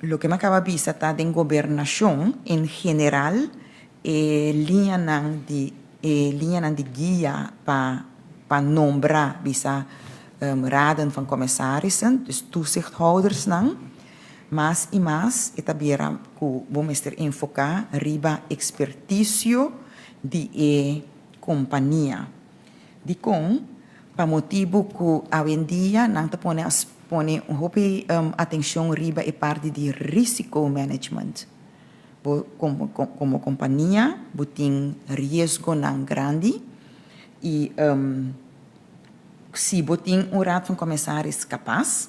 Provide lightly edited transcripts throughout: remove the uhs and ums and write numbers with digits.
Loke mi a kaba bisa ta den gobernashon en general, e liñanan di guia pa nombra bisa raden van commissarissen, dus toezichthouders nan, mas i mas e ta bira ku bo mester enfoká riba ekspertisio di e kompania. Dikon? Pa motibu ku awendia nan ta pone un hopi atenshon riba e parti di risicomanagement. Bo komo kompania, bo tin riesgonan grandi i si bo tin un raad van commissaris kapas,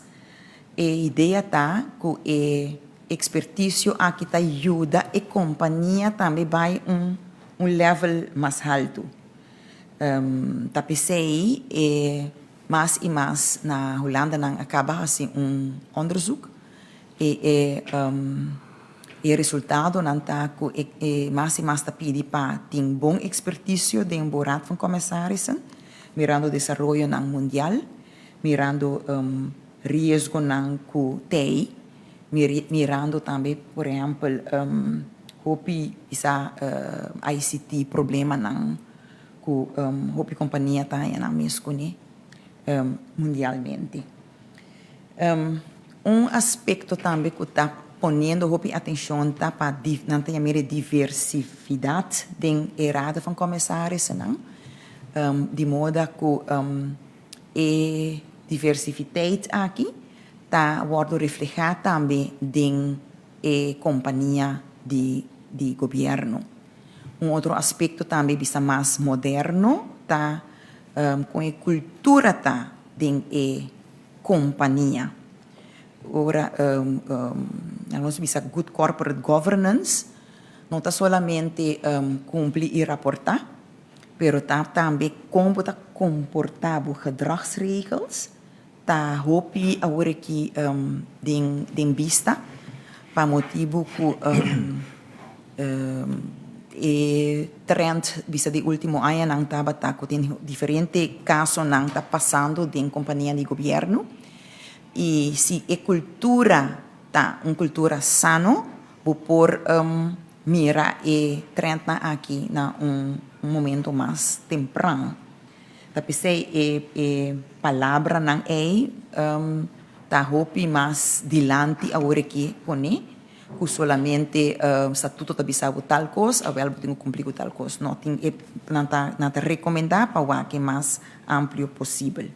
e idea ta ku e ekspertisio aki ta yuda e kompania tambe bai un level mas haltu. Ta p'esei e mas i mas na Hulanda nan a kaba hasi un onderzoek i e resultadonan ta ku e mas i mas ta pidi pa tin bon ekspertisio den bo raad van commissarissen, mirando desaroyonan mundial, mirando riesgonan ku tei, mirando tambe, por ehèmpel, hopi isa ICT problemanan ku hopi kompania ta haña nan mes kuné mundialmente. Un aspekto tambe ku ta poniendo hopi atenshon ta pa nan ta yam'é diversidat den e raad van commissarissen, di moda ku e diversiteit aki ta wòrdu reflehá tambe den e kompania di gobièrnu. Un otro aspekto tambe bisa mas moderno ta ku e kultura ta den e kompania. Ora nos bisa good corporate governance, no ta solamente kumpli i raportá, pero ta tambe kon bo ta komportá bo, gedragsregels, ta hopi awor aki den bista pa motibu ku e trend bisa di último añanan tabata ku tin diferente kasonan ta pasando den kompania di gobièrnu, i si e kultura ta un kultura sano, bo por mira e trendnan aki na un momento mas tempran. Ta p'esei e palabranan ei ta hopi mas dilanti awor aki pone ku solamente statuto ta bisa bo tal kos, awel bo tin ku kumpli ku tal kos. No, tin e nan ta rekomendá pa wak mas amplio posibel.